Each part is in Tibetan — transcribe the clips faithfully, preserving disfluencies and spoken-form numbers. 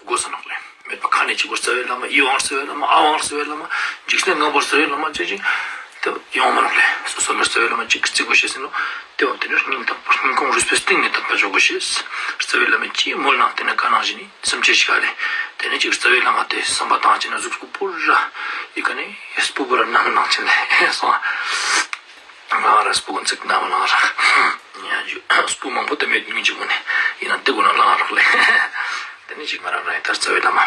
དགོས་ས་ནོག་ལེ། མེད་པ་ཁ་ནས་གཅིག་པོ་རྩ་བའི་བླ་མ་ཨི་དབང་རྩ་བའི་བླ་མ་ཨ་དབང་རྩ་བའི་བླ་མ་འཇིག་རྟེན་ངན་པ་རྩ་བའི་བླ་མ་ཅེས་ཅིག་དེ་ཡོང་མ་ནོག་ལེ། སོ་སོ་ལ་རྩ་བའི་བླ་མ་གཅིག་གཅིག་པོ་ཤེས་ཟིན་ནོ། དེ་བ་དེ་ནི་སྙིང་ཐག་པ་སྙིང་ཁོང་རུས་པའི་གཏིང་ནས་དད་པ་འཇོག་དགོས་ཤེས། རྩ་བའི་བླ་མ་ཅིག་མོལ་ན་དེ་ནི་བཀའ་གནང་བཞིན་ནི་སེམས་ཅན་ཞིག་ག་ལེ། དེ་ནི་གཅིག་རྩ་བའི་བླ་མ་དེ་བསམ་པ་བཏང་བྱས་ན་གཟུགས་པོ་པུ་ར་ཡི་ག་ནས་སྤུ་པུ་ར་ནང་ནང་ཆེན་ལེ་སོང་། ང་ར་སྤུ་གུ་ཚིག་ནམ་ལང་ར། ཉ་ཇུ་སྤུ་མང་པོ་དེ་མེད་ཉུང་ཅིག་མོ་ནས་ཡིན་ན་དེ་གོ་ན་ལང་རོགས་ལེ། དེ་ནི་ཅིག་ང་རང་རང་ཡི་དར་རྩ་བའི་བླ་མ།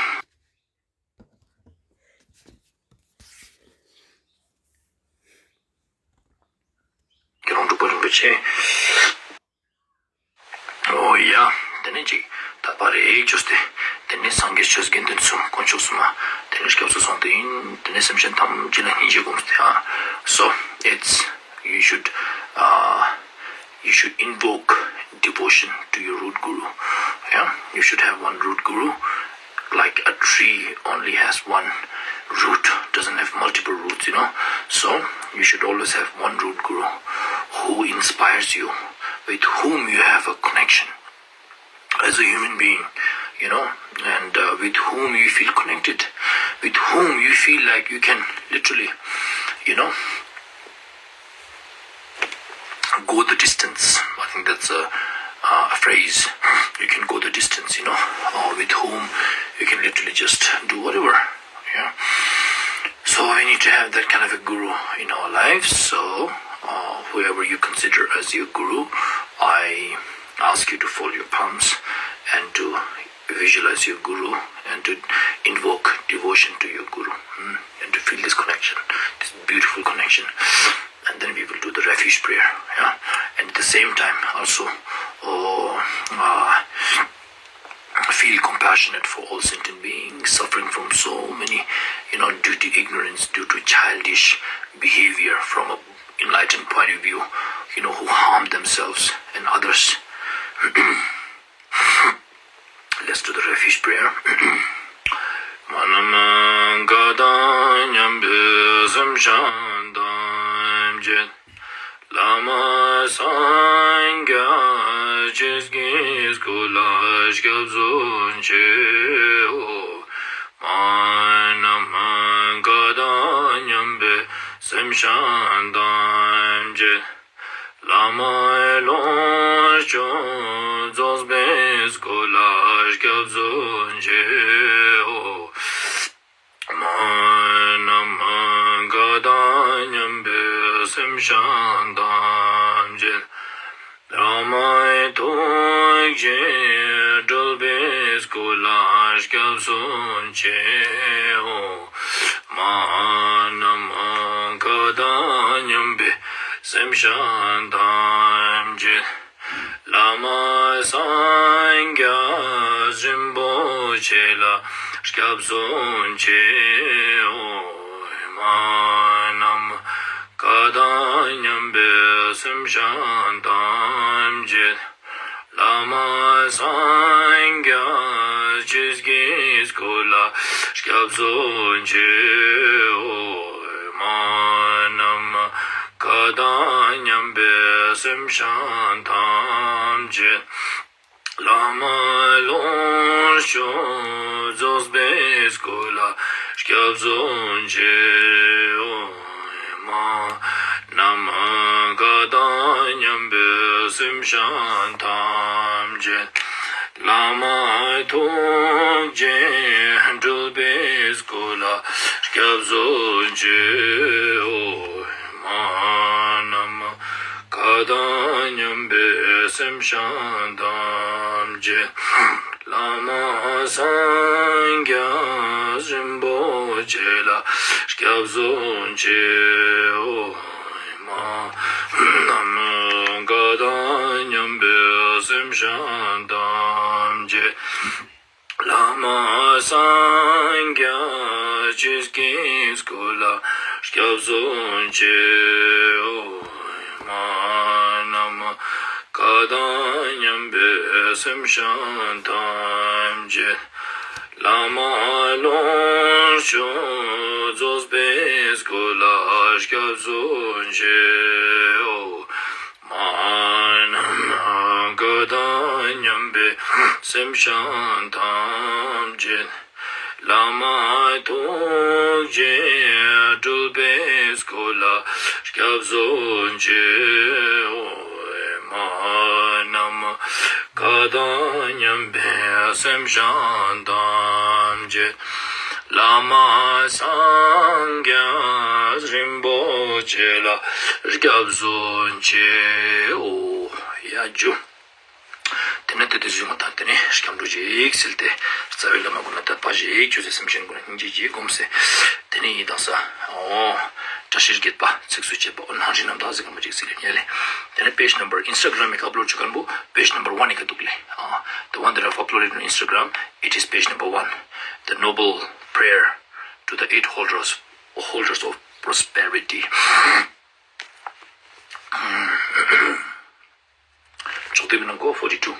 ཁྱེད་རང་འབྲུག་པ་རིན་པོ་ཆེ། ཨོ་ཡ། དེ་ནས་ཅིག་དད་པ་རེ་བཅོས་ཏེ། དེ་ནས་སངས་རྒྱས་ཆོས་དགེ་འདུན་གསུམ་དཀོན་མཆོག་གསུམ་མ། དེ་ནས་སྐྱབས་སུ་སོང་སྟེ་ཡིན། དེ་ནས་སེམས་ཅན་ཐམས་ཅད་ལ་སྙིང་རྗེ་སྒོམ་སྟེ་ཨ། So it's you should uh, you should invoke devotion to your root guru. Yeah, you should have one root guru. Like a tree only has one root, doesn't have multiple roots, you know. So you should always have one root guru who inspires you, with whom you have a connection as a human being, you know, and uh, with whom you feel connected, with whom you feel like you can literally, you know, go the distance. I think that's a, uh, a phrase. You can go the distance, you know, uh, with whom you can literally just do whatever. Yeah. So we need to have that kind of a guru in our lives. So uh, whoever you consider as your guru, I ask you to fold your palms and to visualize your guru and to invoke devotion to your guru, mm, and to feel this connection, this beautiful connection. And then we will do the refuge prayer. Yeah. And at the same time also, oh, uh, feel compassionate for all sentient beings suffering from so many, you know, due to ignorance, due to childish behavior, from a enlightened point of view, you know, who harm themselves and others. Let's do the refuge prayer. མ་ནམ་མཁའ་དང་མཉམ་པའི་སེམས་ཅན་ཐམས་ཅད། བླ་མ་སངས་རྒྱས་ཆོས་ཀྱི་སྐུ་ལ་སྐྱབས་སུ་མཆིའོ། མ་ནམ་མཁའ་དང་མཉམ་པའི་སེམས་ཅན་ཐམས་ཅད། བླ་མ་ལོངས་སྤྱོད་རྫོགས་པའི་སྐུ་ལ་སྐྱབས་སུ་མཆིའོ། མ་ནམ་མཁའ་དང་མཉམ་པའི་སེམས་ཅན་ཐམས་ཅད། བླ་མ་ཐུགས་རྗེས་སྤྲུལ་པའི་སྐུ་ལ་སྐྱབས་སུ་མཆིའོ། མ་ནམ་མཁའ་དང་མཉམ་པའི་སེམས་ཅན་ཐམས་ཅད། བླ་མ་སངས་རྒྱས་རིན་པོ་ཆེ་ལ་སྐྱབས་སུ་མཆིའོ། མ་ནམ་མཁའ་དང་མཉམ་པའི་སེམས་ཅན་ཐམས་ཅད། བླ་མ་སངས་རྒྱས་ཆོས་ཀྱི་སྐུ་ལ་སྐྱབས་སུ་མཆིའོ། མ་ནམ་མཁའ་དང་མཉམ་པའི་སེམས་ཅན་ཐམས་ཅད། བླ་མ་ལོངས་སྤྱོད་རྫོགས་པའི་སྐུ་ལ་སྐྱབས་སུ་མཆིའོ། མ་ནམ་མཁའ་དང་མཉམ་པའི་སེམས་ཅན་ཐམས་ཅད། བླ་མ་ཐུགས་རྗེས་སྤྲུལ་པའི་སྐུ་ལ་སྐྱབས་སུ་མཆིའོ། མ་ནམ་མཁའ་དང་མཉམ་པའི་སེམས་ཅན་ཐམས་ཅད། བླ་མ་སངས་རྒྱས་རིན་པོ་ཆེ་ལ་སྐྱབས་སུ་མཆིའོ། མ་ནམ་མཁའ་དང་མཉམ་པའི་སེམས་ཅན་ཐམས་ཅད། བླ་མ་སངས་རྒྱས་ཆོས་ཀྱི་སྐུ་ལ་སྐྱབས་སུ་མཆིའོ། མ་ནམ་མཁའ་དང་མཉམ་པའི་སེམས་ཅན་ཐམས་ཅད། བླ་མ་ལོངས་སྤྱོད་རྫོགས་པའི་སྐུ་ལ་སྐྱབས་སུ་མཆིའོ། མ་ནམ་མཁའ་ དང་མཉམ་པའི་སེམས་ཅན་ཐམས་ཅད་བླ་མ་ཐུགས་རྗེས་སྤྲུལ་པའི་སྐུ་ལ་སྐྱབས་སུ་མཆིའོ། ཨེ་མ་ན་མ། བཀའ་དང་མཉམ་པའི་སེམས་ཅན་ཐམས་ཅད་བླ་མ་སངས་རྒྱས་རིན་པོ་ཆེ་ལ་སྐྱབས་སུ་མཆིའོ། ཡ་ཇུ། དེ་ནས་དེ་དུས་གཟུགས་ང་དང་དེ་ནས་སྐྱབས་འགྲོ་ཅིག་སིལ་ཏེ། རྩ་བའི་བླ་མ་ཀུན་ལ་དད་པ་ཞིག་ཆོས་སྲིད་སེམས་ཅན་ཀུན་ལ་སྙིང་རྗེ་ཅིག་སྒོམ་སེ། དེ་ནས་ཡིན་དང་ས། ཨོ། བཀྲ་ཤིས་བརྒྱད་པ་ཚིགས་སུ་བཅད་པ། ཨོ་ནང་བཞིན་རྣམ་དག་ཟེར་མཁན་པོ་ཅིག་སིལ་ལེ་ཉལ་ལེ། དེ་ནས་page number Instagram་ཡི་ཁ་upload་བྱེད་མཁན་པོ་page number one་ཡི་ཁ་འདུག་ལེ། ཨ། The one that I've uploaded on Instagram, it is page number one. The noble prayer to the eight holders, holders of prosperity. ཕྱོགས་བསྡུས་ནང་གོ་forty two།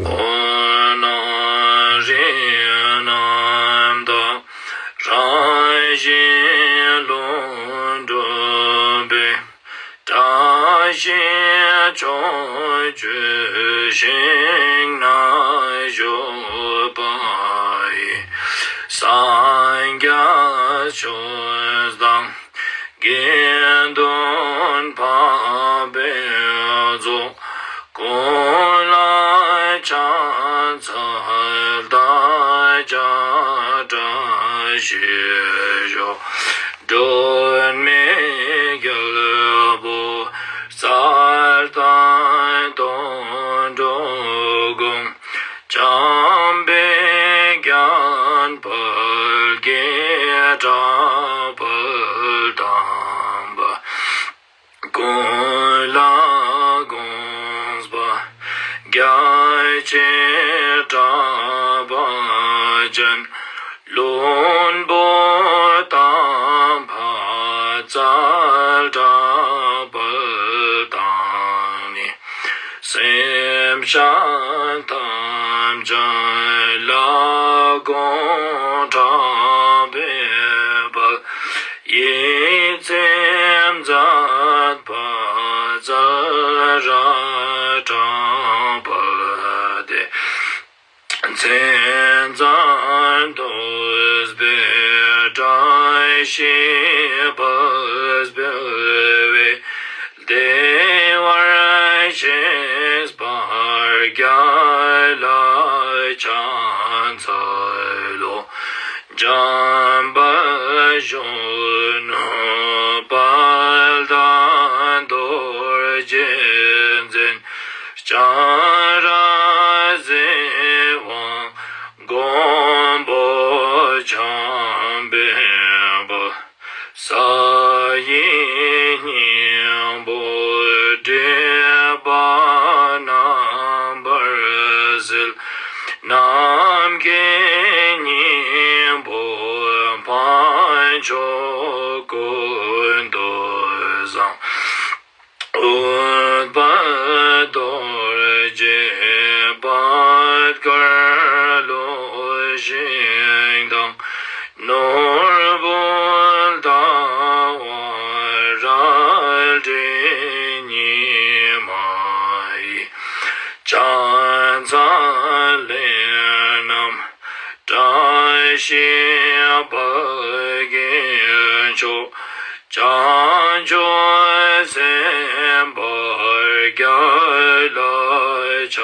ཨོ་ན་རེ་ནམ་དང་རང་བཞིན་ལྷུན་གྲུབ་པའི། བཀྲ་ཤིས་ཕྱོགས་བཅུའི་ཞིང་ན་བཞུགས་པ་ཡི། སངས་རྒྱས་ཆོས་དང་དགེ་འདུན་འཕགས་པའི་ཚོགས། ཀུན་ལ་ཕྱག་འཚལ་བདག་ཅག་བཀྲ་ཤིས་ཤོག། སྒྲོན་མེ་རྒྱལ་པོ་རྩལ་དང་དོན་གྲུབ་དགོངས། འཇམ་དཔལ་རྒྱལ་པོ་དགྱེས་དྲག་དཔལ་དམ་པ། ཀུན་ལ་དགོངས་པ་རྒྱ་ཆེ་གྲགས་པ་ཅན། ལྷུན་པོ་དང་འཕགས་རྩལ་གྲགས་པ་དང་ནི། སེམས་ཅན་ཐམས་ཅད་ལ་དགོངས་དྲགས་པའི་དཔལ། ཡིད་ཚིམ་མཛད་པ་རྩལ་རབ་དྲག་དཔལ་ཏེ། མཚན་བཙན་ཐུབ་པའི་བཀྲ་ཤིས་ཕབ་སྤེལ་བའི། བདེ་བར་གཤེགས་པར་རྒྱལ་ལ་ཕྱག་འཚལ་ལོ། འཇམ་དཔལ་གཞོན་ནུ་དཔལ་ལྡན་རྡོ་རྗེ་འཛིན། ལྕགས་རི་རྩེ་དབང་མགོན་པོ་འཇམ་དཔལ་དཔལ། ས་ཡི་སྙིང་པོ་བགྲེས་པ་རྣམ་པར་སེལ། ནམ་མཁའི་སྙིང་པོ་འཕགས་མཆོག་ཀུན་ཏུ་བཟང་། ཨུཏྤལ་རྡོ་རྗེ་པད་དཀར་ལུས་ཤིང་དང་། ནོར་བུ་ཟླ་བ་རལ་གྲི་ཉི་མ་ཡི། ཕྱག་འཚལ་ལས་རྣམས་བཀྲ་ཤིས་ཕ་གི་མཆོག། བྱང་ཆུབ་སེམས་དཔའ་རྒྱལ་ལ་ཕྱག་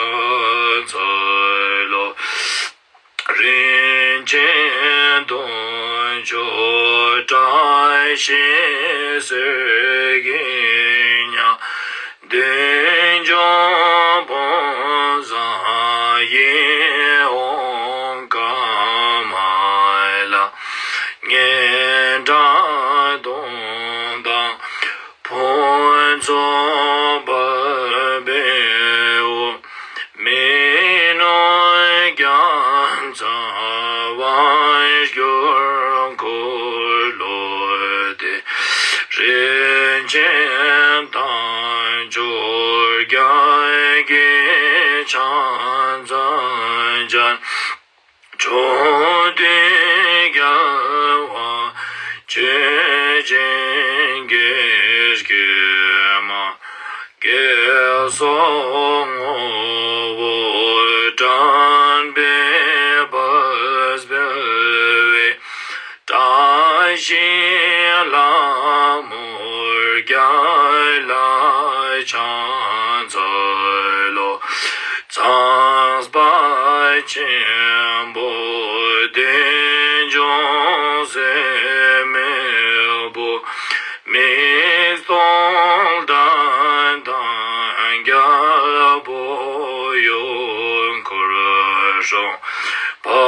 འཚལ་ལོ། རིན་ཆེན་དུང་ཕྱུར་བཀྲ་ཤིས་གསེར་གྱི་ཉ། མདུན་ལྗོངས་དཔོན་བཟང་ཡིད་འོང་ཀ་མ་ལ། སྙན་གྲགས་དུང་དང་ཕུན་ཚོགས་འབར་བའི་འོད། མི་ནུབ་རྒྱ་མཚོའི་དབང་བསྒྱུར་འཁོར་ལོ་སྡེ། རིན་ཆེན་དང་ཕྱུར་རྒྱལ་གྱི་ཕྱག་འཚལ་ཅན། ཕྱོགས་དུས་རྒྱལ་བ་ཆོས་ཀྱི་རྒྱལ། དགེ་སོགས་ངོ་བོ་དྲན་པས་བུ་སྤེལ་བའི། བཀྲ་ཤིས་ལྷ་མོ་རྒྱལ་ལ་ཕྱག་འཚལ་ལོ། ཚངས་པ་ཆེན་པོ་བདེ་འབྱུང་སྲས་མེས་པོ། མིག་སྟོང་ལྡན་དང་རྒྱལ་པོ་ཡུལ་འཁོར་སྲུང་། བུ་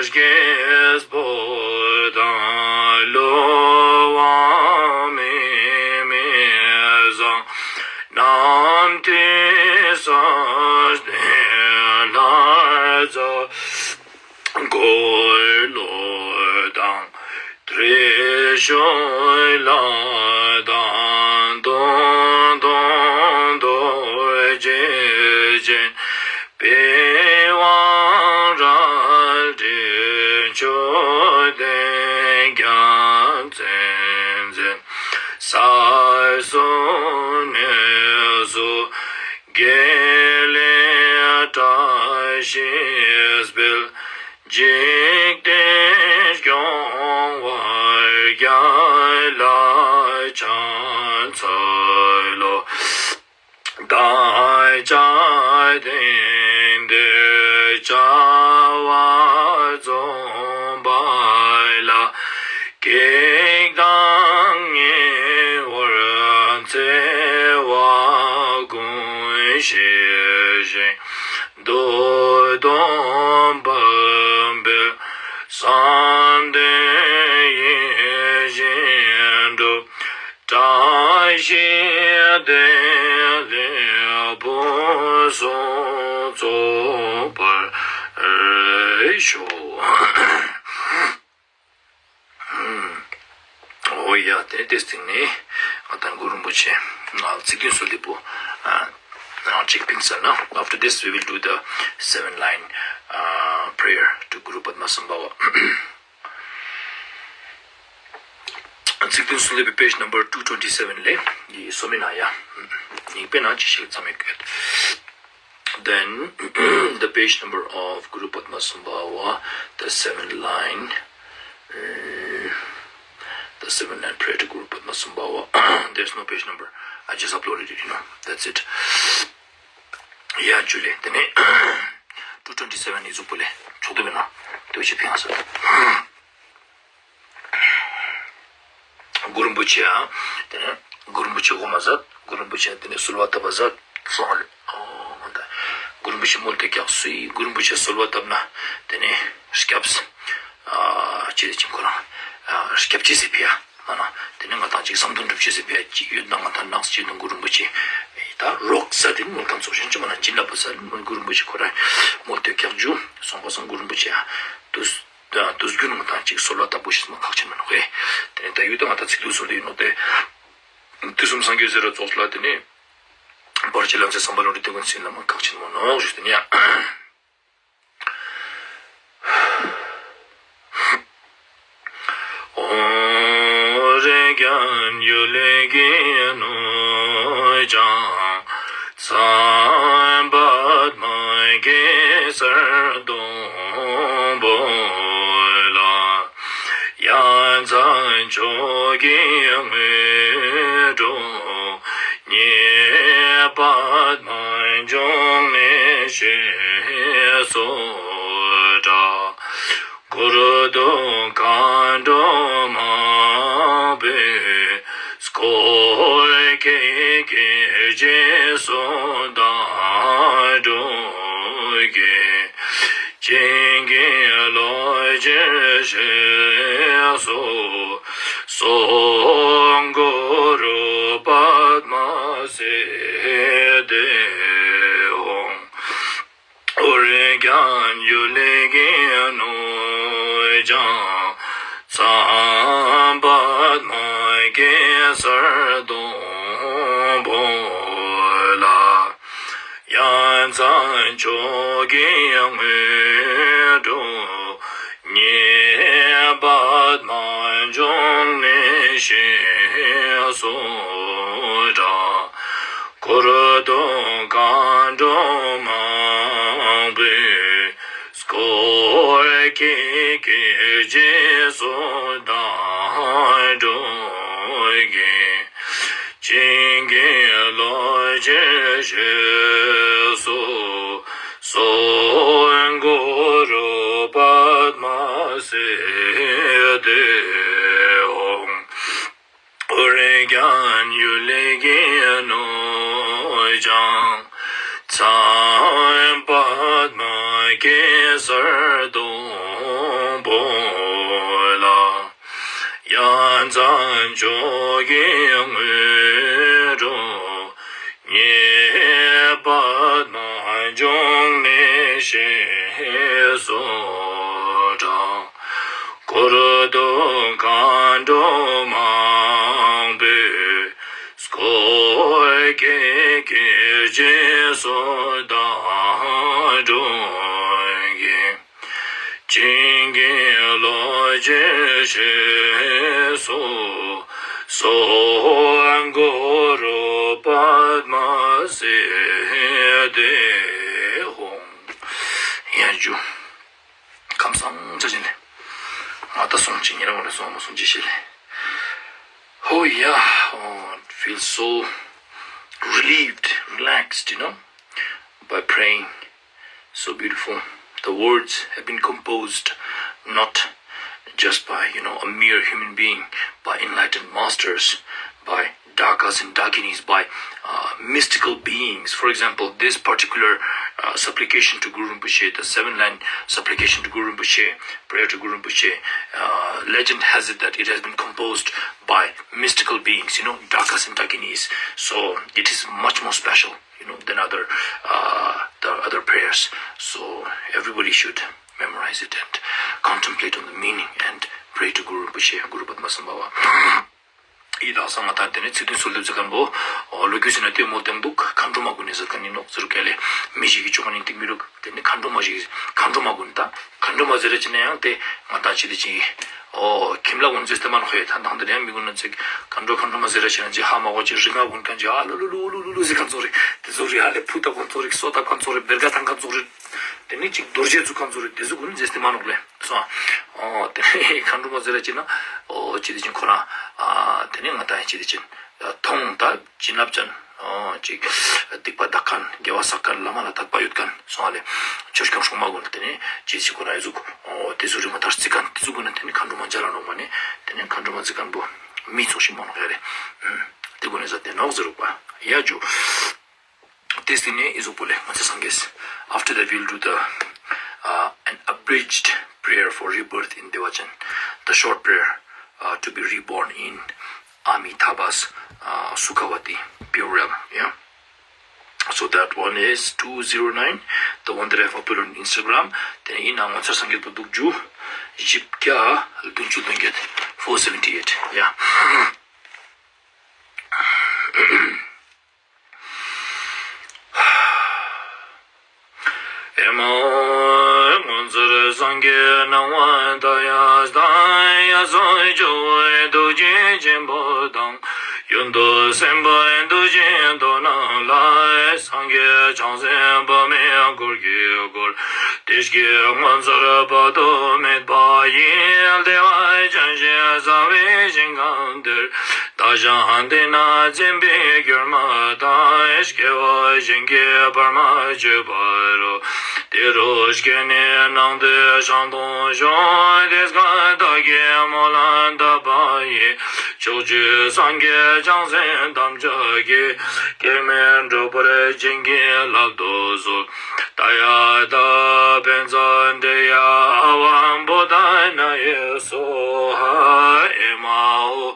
སྐྱེས་པོ་དང་ཀླུ་དབང་མིག་མི་བཟང་། རྣམ་ཐོས་སྲས་དེ་ལྷ་རྫ་འཁོར་ལོ་དང་། ཏྲི་ཤཱུལ་དང་། ཏུན་ཏུན་རྡོ་རྗེ་ཅན། པི་ཝང་རལ་གྲི་མཆོད་རྟེན། རྒྱལ་མཚན་འཛིན་ས་སུ་གནས་སུ། དགེ་ལེགས་བཀྲ་ཤིས་སྤེལ། འཇིག་རྟེན་སྐྱོང་བར་རྒྱལ་ལ་ཕྱག་འཚལ་ལོ། བདག་ཅག་དེང་འདིར་བྱ་བ་རྩོམ་པ་ལ། གེགས་དང་ཉེ་བར་འཚེ་བ་ཀུན་ཞི་ཞིང་། འདོད་དོན་འབད་པའི་བསམ་དོན་ཡིད་བཞིན་འགྲུབ། བཀྲ་ཤིས་བདེ་ལེགས་ཕུན་སུམ་ཚོགས་པར་ཤོག། འོ་ཡ། དེ་ནས་དེའི་སྟེང་ནས་ང་དང་གུ་རུ་རིན་པོ་ཆེ་ཚིག་བདུན་གསོལ་འདེབས་པོ་ཅིག་ཕུལ་ཚར་ན། After this we will do the seven line prayer to Guru Padma Sambhava. ཚིག་བདུན་གསོལ་འདེབས་པའི་page number two twenty seven ལས་ཡི་སོ་མི་ན་ཡ། ཡིག་པའི་ནང་ཅི་ཞིག་ཚང་མས་བཀོད། Then the page number of Guru Padma Sambhava, the seven line, uh, the seven line prayer to Guru Padma Sambhava. There's no page number. I just uploaded it, you know. That's it. ཡ་ཇུ་ལེ། དེ་ནས་two twenty seven ནི་གཟུགས་པོ་ལས་ཚོགས་འདུ་མེད་ན་དེ་བཞིན་ཕན་ས། གུ་རུ་རིན་པོ་ཆེ་ཡང་དེ་ནས་གུ་རུ་རིན་པོ་ཆེ་དབུ་མ་ཟབ། གུ་རུ་རིན་པོ་ཆེ་དེ་ནས་གསོལ་བ་བཏབ་པ་ཟབ་སོང་ལེ། ཨོ་མ་ད། གུ་རུ་རིན་པོ་ཆེ་མོལ་དེ་ཀྱག་སུའི་གུ་རུ་རིན་པོ་ཆེ་གསོལ་བ་བཏབ་ན་དེ་ནས་སྐྱབས་ཨ་ཅི་རེད་ཅིང་ཁོ་རང་ཨ་སྐྱབས་ཅི་ཟེར་ཕི་ཡ་མ་ན། དེ་ནས་ང་དང་ཅིག་བསམ་དོན་འགྲུབ་ཅི་ཟེར་ཕི་ཡ་ཅིག་ཡོད་ན་ང་དང་ནགས་ཅི་དང་གུ་རུ་རིན་པོ་ཆེ་ད་རོགས་ས་དེ་ནས་མོལ་དང་ཚོགས་ཞིང་ཅི་མ་ན་ཅི་ལབ་པ་ས་གུ་རུ་རིན་པོ་ཆེ་ཁོ་རང་མོལ་དེ་ཀྱག་ཇུ་སོང་པ་སང་གུ་རུ་རིན་པོ་ཆེ་ཨ་དུས། ད་དུས་རྒྱུན་ང་དང་ཅིག་གསོལ་བ་བཏབ་པོ་ཞིག་མ་ཁག་ཆེན་མ་ནོག་གས། དེ་ནས་ད་ཡུལ་དུ་ང་དང་ཚིག་ཏུ་གསོལ་དུ་ཡིན་ནོ་དེ། དུས་གསུམ་སངས་རྒྱས་ཟེར་ར་ཚོགས་ལ་དེ་ནས། བར་ཆད་ལམ་སེལ་བསམ་པ་ལོ་རེ་དེ་ཀུན་ཚིག་ལ་མ་ཁག་ཆེན་མ་ནོག་ཞུས་ཏེ་ནས། ཨོ་རེ་རྒྱན་ཡུལ་གྱི་ནོར་བྱང་། མཚན་པདྨ་གེ་སར་སྡོང་པོ་ལ། ཡ་མཚན་མཆོག་གི་དངོས་གྲུབ་བརྙེས། པདྨ་འབྱུང་གནས་ཞེས་སུ་གྲགས། འཁོར་དུ་མཁའ་འགྲོ་མང་པོས་བསྐོར། ཁྱེད་ཀྱི་རྗེས་སུ་བདག་འགྲོ་གི། བྱིན་གྱིས་རློབ་ཕྱིར་གཤེགས་སུ་གསོལ། གུ་རུ་པདྨ་སིདྡྷི་ཧཱུྃ། ཨོ་རྒྱན་ཡུལ་གྱི་ནོར་བྱང་། མཚན་པདྨ་གེ་སར་སྡོང་པོ་ལ། ཡ་མཚན་མཆོག་གི་དངོས་གྲུབ་བརྙེས། པདྨ་འབྱུང་གནས་ཞེས་སུ་གྲགས། འཁོར་ སྟོང་མཁའ་འགྲོ་མང་པོས་བསྐོར་བའི་གེགས་སོགས་དག་སྒྲོལ་གྱིས། བྱིན་གྱིས་རློབ་ཕྱིར་ཞེས་སུ་གསོལ། གུ་རུ་པདྨ་སིདྡྷི་ཧཱུྃ། ཨོ་རྒྱན་ཡུལ་གྱི་ནོར་བྱང་མཚན་པདྨ་གེ་སར་སྡོང་པོ་ལ། ཡ་མཚན་མཆོག་གི་དངོས་གྲུབ་བརྙེས། པདྨ་འབྱུང་གནས་ཞེས་སུ་གྲགས། འཁོར་དང་མཁའ་འགྲོ་མང་པོས་བསྐོར་བའི་གེགས་སོགས་དག་སྒྲོལ་གྱིས། བྱིན་གྱིས་རློབ་ཕྱིར་ཞེས་སུ་གསོལ། གུ་རུ་པདྨ་སིདྡྷི་ཧཱུྃ། ཡ་ཇུ། ཁམས་བཟང་ཆ་ཅན་ལས། ང་ད་སོང་ཅིག་ཉེ་རང་ལ་སོང་མ་སོང་ཅི་ཤེས་ལས། Oh yeah, oh, it feels so relieved, relaxed, you know, by praying. So beautiful. The words have been composed not just by, you know, a mere human being, by enlightened masters, by Dakas and Dakinis, by uh, mystical beings. For example, this particular uh, supplication to Guru Rinpoche, the seven line supplication to Guru Rinpoche, prayer to Guru Rinpoche, uh, legend has it that it has been composed by mystical beings, you know, Dakas and Dakinis. So it is much more special, you know, than other uh, the other prayers. So everybody should memorize it and contemplate on the meaning and pray to Guru Rinpoche, Guru Padma Sambhava. ཡི་དྭགས་སང་ང་ད་དེ་ནས་ཚིག་དོན་སོལ་ལེབ་ཟེར་མཁན་པོ་ལོ་རྒྱུས་ཟེར་ན་དེ་མོ་བསྟན་འདུག་མཁའ་འགྲོ་མ་ཀུན་ནས་ཟེར་མཁན་ཡིན་ནོ་ཟེར་གལ་ལས་མི་ཞིག་གིས་ཆོ་ག་ནི་ཏིག་མི་རུག་དེ་ནི་མཁའ་འགྲོ་མ་ཞིག་མཁའ་འགྲོ་མ་ཀུན་ད་མཁའ་འགྲོ་མ་ཟེར་ར་ཅི་ན་ཡང་དེ་ང་ད་ཅི་དེ་ཅི་ཨོ་ཁྱིམ་ལ་ཀུན་ཟེར་ཏེ་མ་ནོ་ཧེ་ད་དང་དེ་རེད་མི་ཀུན་ན་ཅིག་མཁའ་འགྲོ་མཁའ་འགྲོ་མ་ཟེར་ར་ཅི་ན་ཅི་ཧ་མ་གོ་ཅི་རི་ང་ཀུན་མཁན་ཅི་ཨ་ལུ་ལུ་ལུ་ལུ་ལུ་ཟེར་མཁན་ཚོ་རེད། དེ་ཚོ་རེད། ཧ་ལས་ཕུ་ད་མཁན་ཚོ་རེད། སོ་ད་མཁན་ཚོ་རེད། བེར་ཀ་ཐང་མཁན་ཚོ་རེད། དེ་ནི་ཅིག་རྡོ་རྗེ་བཙུགས་མཁན་ཚོ་རེད། དེ་ཚོ་ཀུན་ཟེར་ཏེ་མ་ནོ་ལེ། སོང་། ཨོ་དེ་ནས་མཁའ་འགྲོ་མ་ཟེར་ར་ཅི་ན་ཨོ་ཅི་དེ་ཅིན་ཁོ་རང་ཨ་དེ་ནས་ང་ད་ཡང་ཅི་དེ་ཅིན་མཐོང་ད་བྱིན་རླབས་ཅན་ཨོ་ཅིག་སྡིག་པ་དག་མཁན་དགེ་བ་བསགས་མཁན་བླ་མ་ལ་དད་པ་ཡོད་མཁན་སོང་ཨ་ལེ། ཆོས་སྐྱོང་སྲུང་མ་ཀུན་དེ་ནས་ཅི་ཞིག་ཁོ་རང་ཡི་གཟུགས་ཨོ་དེ་ཚོ་རིག་མ་ཐར་རྩི་མཁན་དེ་ཚོ་ཀུན་ནས་དེ་ནས་མཁའ་འགྲོ་མ་མཇལ་ལ་ནོག་མ་ནས་དེ་ནས་མཁའ་འགྲོ་མ་རྩི་མཁན་པོ་མི་ཚོགས་ཤིག་མ་ནོག་ཡ་རེད། དེ་ཀུན་ནས་ཟ་དེ་ནོག་ཟེར་རུག་པ་ཡ་ཇུ། དེ་སྟེང་ནས་ཨི་ཟུག་པོ་ལས་ང་ཚོ་སངས་རྒྱས། After that, we'll do the uh, an abridged prayer for rebirth in Devachan, the short prayer uh, to be reborn in Amitabha's uh, Sukhavati pure realm. Yeah. So that one is two zero nine, the one that I've uploaded on Instagram. Then in Angon Sar Sangit Paduk Ju, Jipkya, Dunchu Dunget, four seventy eight. Yeah. ཨེ་མ་ཧོ། ངོ་མཚར་སངས་རྒྱས་སྣང་བ་མཐའ་ཡས་དང་། ཡ་སོ་ཇོ་བོའི་ཐུགས་རྗེ་ཆེན་པོ་དང་། ཡོན་ཏུ་སེམས་དཔའི་མཐུ་ཆེན་དོ་རྣམས་ལ། སངས་རྒྱས་བྱང་སེམས་དཔག་མེད་འཁོར་གྱིས་བསྐོར། བདེ་སྐྱིད་ངོ་མཚར་དཔག་ཏུ་མེད་པ་ཡི། བདེ་བ་ཅན་ཞེས་བྱ་བའི་ཞིང་ཁམས་དེར། བདག་ཀྱང་འདི་ན་འཛིན་པའི་སྒྱུ་མ་དང་། སྐྱེ་བ་གཞན་གྱིས་བར་མ་ཆོད་པ་རུ། དེ་རུ་སྐྱེས་ནས་སྣང་མཐའི་ཞིང་དུ་ཞོག་དེ་སྐབས་བདག་གིས་སྨོན་ལམ་བཏབ་པ་ཡིས། ཕྱོགས་བཅུའི་སངས་རྒྱས་བྱང་སེམས་ཐམས་ཅད་ཀྱིས། གེགས་མེད་འགྲུབ་པར་བྱིན་གྱིས་བརླབ་ཏུ་གསོལ། ཏདྱ་ཐཱ། ཕན་ཙན་དྲི་ཡ་ཨ་ཝ་བོ་དྷ་ནཱ་ཡེ་སྭཱ་ཧཱ། ཨེ་མ་ཧོ།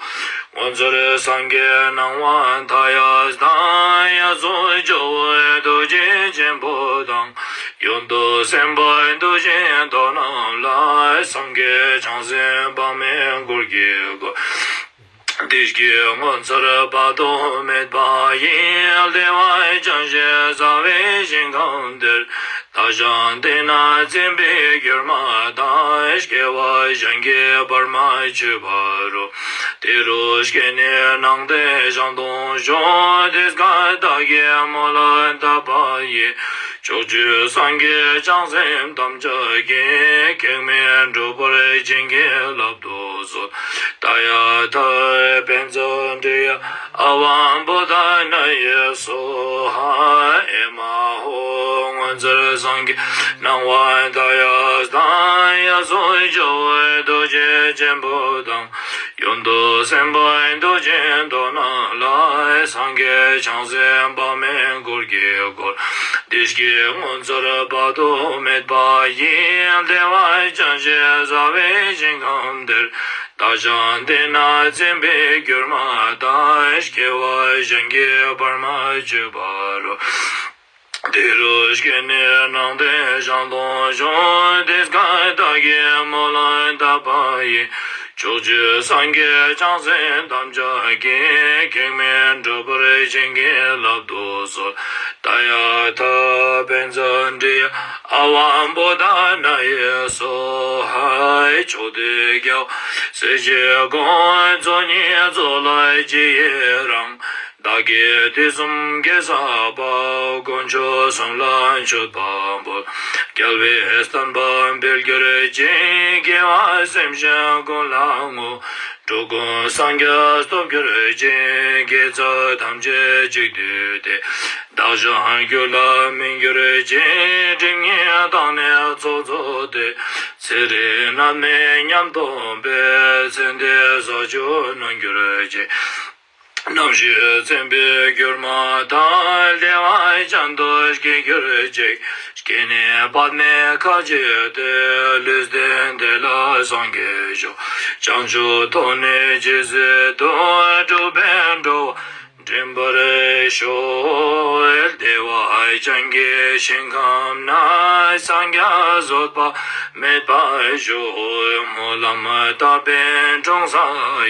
ངོ་མཚར་སངས་རྒྱས་སྣང་བ་མཐའ་ཡས་དང་། ཡ་སོ་ཇོ་བོའི་ཐུགས་རྗེ་ཆེན་པོ་དང་། ཡོན་ཏུ་སེམས་དཔའི་མཐུ་ཆེན་དོ་རྣམས་ལ། སངས་རྒྱས་བྱང་སེམས་དཔག་མེད་འཁོར་གྱིས་བསྐོར། བདེ་སྐྱིད་ངོ་མཚར་དཔག་ཏུ་མེད་པ་ཡི། བདེ་བ་ཅན་ཞེས་བྱ་བའི་ཞིང་ཁམས་དེར། བདག་ཀྱང་དེ་ན་འཛིན་པའི་གྱུར་མ་དང་། སྐྱེ་བ་གཞན་གྱིས་བར་མ་ཆོད་པ་རུ། དེ་རུ་སྐྱེས་ནས་སྣང་མཐའི་ཞིང་དུ་ཞོག་དེ་སྐད་བདག་གིས་མོ་ལ་བཏབ་པ་ཡིས། ཕྱོགས་བཅུའི་སངས་རྒྱས་བྱང་སེམས་ཐམས་ཅད་ཀྱིས། གེགས་མེད་འགྲུབ་པར་བྱིན་གྱིས་བརླབ་ཏུ་གསོལ། ཏདྱ་ཐཱ། བཛྲ་ཨ་ཏྲེ་ཡ་ཨ་ཝ་བོ་དྷ་ན་ཡེ་སྭཱ་ཧཱ། ཨེ་མ་ཧོ། སྔོན་ཚར་སངས་རྒྱས་སྣང་བ་མཐའ་ཡས་དང་། དབྱར་སོགས་ཇོ་བོའི་རྡོ་རྗེ་ཆེན་པོ་དང་། གཡོན་དུ་སེམས་དཔའི་མདུད་ཅན་དོ་ན་ལ། སངས་རྒྱས་བྱང་སེམས་དཔག་མེད་འཁོར་གྱིས་བསྐོར། བདེ་སྐྱིད་སྔོན་ཚར་དཔག་ཏུ་མེད་པ་ཡི། བདེ་བ་ཅན་ཞེས་བྱ་བའི་ཞིང་ཁམས་དེར། བདག་ཀྱང་དེ་ན་འཛིན་པའི་གྱུར་མ་དང་། སྐྱེ་བ་གཞན་གྱིས་བར་མ་ཆོད་པ་རུ། དེ་རུ་སྐྱེས་ནས་སྣང་མཐའི་ཞིང་དུ་ཞོག་དེ་སྐད་བདག་གིས་མོ་ལ་བཏབ་པ་ཡིས། ཕྱོགས་བཅུའི་སངས་རྒྱས་བྱང་སེམས་ཐམས་ཅད་ཀྱིས། གེགས་མེད་འགྲུབ་པར་བྱིན་གྱིས་བརླབ་ཏུ་གསོལ། ཏདྱ་ཐཱ། བཛྲ་ཨ་ཏྲེ་ཡ་ཨ་ཝ་བོ་དྷ་ན་ཡེ་སྭཱ་ཧཱ། ཕྱོགས་དུས་རྒྱལ་བ་སྲས་བཅས་ཀུན། ཚོགས་གཉིས་རྫོགས་ལ་རྗེས་ཡི་རང་། བདག་གིས་དུས་གསུམ་དགེ་བསགས་པ། དཀོན་མཆོག་གསུམ་ལ་མཆོད་པ་འབུལ། རྒྱལ་བའི་བསྟན་པ་འཕེལ་གྱུར་ཅིག་དགེ་བ་སེམས་ཅན་ཀུན་ལ་བསྔོ། འགྲོ་ཀུན་སངས་རྒྱས་ཐོབ་གྱུར་ཅིག་དགེ་རྩ་ཐམས་ཅད་གཅིག་བསྡུས་ཏེ། བདག་ཀྱང་རྒྱུད་ལ་སྨིན་གྱུར་ཅིག་སྒྲིབ་གཉིས་དག་ནས་ཚོགས་རྫོགས་ཏེ། ཚེ་རིང་ནད་མེད་ཉམས་རྟོགས་པའི། ཚེ་འདིར་ས་བཅུ་ནོན་གྱུར་ཅིག་རྣམ་ཤེས་མཚན་དཔེའི་གྱུར་མ་དང་། བདེ་བ་ཅན་དུ་སྐྱེ་གྱུར་ཅིག་སྐྱེས་ནས་པདྨའི་ཁ་བྱེ་སྟེ། ལུས་རྟེན་དེ་ལ་སངས་རྒྱས་ཤོག་བྱང་ཆུབ་ཐོབ་ནས་ཇི་སྲིད་དུ། འགྲོ་བའི་འགྲོ་བ་འདྲེན་པར་ཤོག་བདེ་བ་ཅན་གྱི་ཞིང་ཁམས་ན། སངས་རྒྱས་བཟོད་པ་མེད་པར་བཞུགས། སྨོན་ལམ་བཏབ་པའི་འབྱུང་ས་